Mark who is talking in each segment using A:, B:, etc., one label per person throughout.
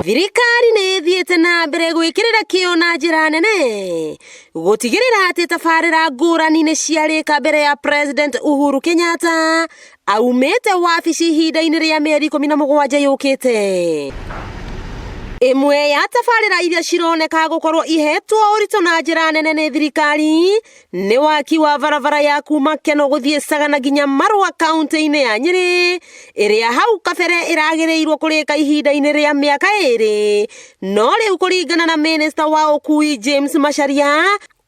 A: Thirikari nĩ ĩthiĩte na mbere gwĩkĩrĩra kĩo na njĩra nene gũtigĩrĩra atĩ tabarĩra ngũrani nĩ ciarĩka mbere ya President Uhuru Kenyatta aumĩte wabici ihinda-inĩ rĩa mĩeri 17 yũkĩte. Ĩmwe ya tabarĩra iria cironeka gũkorwo ihetwo ũritũ na njĩra nene nĩ thirikari nĩ waki wa barabara ya kuma Keno gũthiĩ Sagana nginya Marũa kaunti-inĩ ya Nyĩrĩ, ĩrĩa hau kabere ĩragĩrĩirwo kũrĩka ihinda-inĩ rĩa mĩaka 2, no rĩu kũringana na minista wa ũkui James Macharia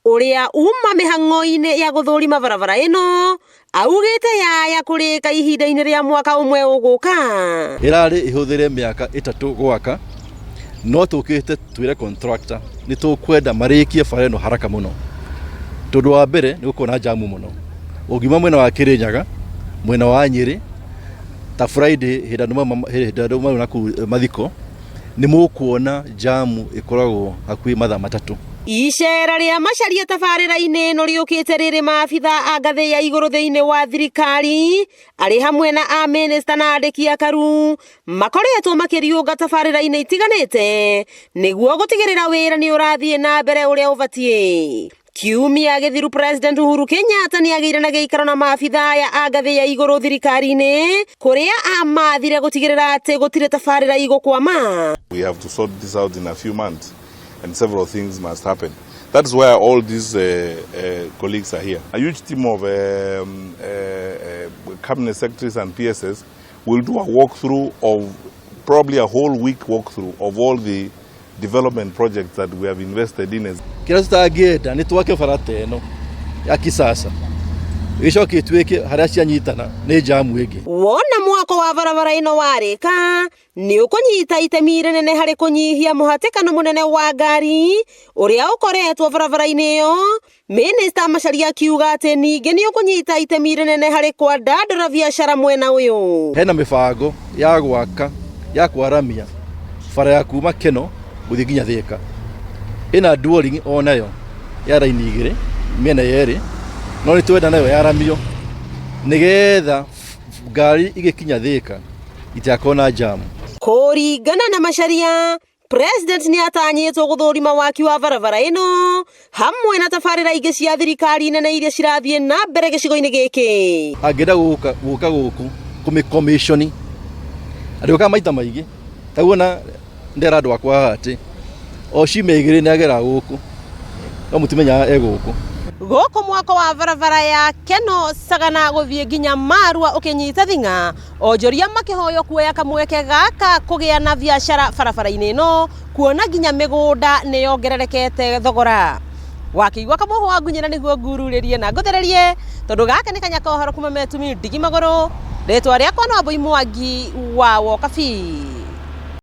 A: ũrĩa uma mĩhang'o-inĩ ya gũthũrima barabara ĩno, augĩte yaya kũrĩka ihinda-inĩ rĩa mwaka ũmwe ũgũka.
B: Ĩrarĩ ĩhũthĩre mĩaka 3 gwaka, no tũkĩte twĩre contractor nĩ tũkwenda marĩkie bara ĩno haraka mũno, tondũ wa mbere nĩ gũkorwo na jamu mũno. Ũngiuma mwena wa Kĩrĩnyaga, mwena wa Nyĩrĩ, ta Friday hĩndĩ andũ mauma nakũu mathiko, nĩ mũkuona jamu ĩkoragwo hakuhĩ mathaa 3.
A: Icera rĩa Macharia tabarĩra-inĩ ĩno rĩũkĩte rĩrĩ maabitha a ngathĩ ya igũrũ thĩinĩ wa thirikari arĩ hamwe na a minista na andĩki akaru makoretwo makĩriũnga tabarĩra-inĩ itiganĩte nĩguo gũtigĩrĩra wĩra nĩ ũrathiĩ na mbere ũrĩa ũbatiĩ. Kiumia gĩthiru President Uhuru Kenyatta nĩ agĩire na gĩikaro na maabitha aya a ngathĩ ya igũrũ thirikari-inĩ kũrĩa amathire gũtigĩrĩra atĩ gũtirĩ tabarĩra igũkwama.
C: We have to sort this out in a few months and several things must happen. That's why all these colleagues are here. A huge team of cabinet secretaries and PSs will do a walkthrough of probably a whole week walkthrough of all the development projects that we have invested in.
B: Kĩrĩa tũtangĩenda nĩ twake bara ta ĩno ya kisasa ĩcoke ĩtuĩke harĩa cianyitana nĩ jamu ĩngĩ.
A: Wona mwako wa barabara ĩno warĩka nĩ ũkũnyita itemi rĩnene harĩ kũnyihia mũhatĩkano mũnene wa ngari ũrĩa ũkoretwo barabara-inĩ ĩyo. Minista Macharia akiuga atĩ ningĩ nĩ ũkũnyita itemi rĩnene harĩ kwandandũra biacara mwena ũyũ.
B: Hena mĩbango ya gwaka ya kwaramia bara ya kuma Keno gũthiĩ nginya Thika, ĩna dualing onayo ya raini 2 mĩena yerĩ, no nĩ twenda nayo yaramio nĩgetha ngari igĩkinya Thika itigakorwo na jamu.
A: Kũringana na Macharia, President nĩ atanyĩtwo gũthũrima waki wa barabara ĩno hamwe na tabarĩra ingĩ cia thirikari nene iria cirathiĩ na mbere gĩcigo-inĩ gĩkĩ.
B: Angĩenda gũka gũkũ kũmĩ-commission andĩũkaga maita maingĩ, taguo na ndera andũ akwa haha atĩ o ciumia 2 nĩ agera gũkũ, no mũtimenyaga e gũkũ.
A: Gũkũ mwako wa barabara ya Keno Sagana gũthiĩ nginya Marua ũkĩnyita thing'a, onjoria makĩhoywo kuoya kamweke gaka kũgĩa na biacara barabara-inĩ ĩno, kuona nginya mĩgũnda nĩ yongererekete thogora. Wakĩigua kamũhũ wa ngunyĩra nĩguo ngururĩrie na ngũthererie, tondũ gaka nĩ kanya ka ũhoro kuma Metumi Ndigi Magũrũ. Rĩtwa rĩakwa no Wambui Mwangi wa Wokabi.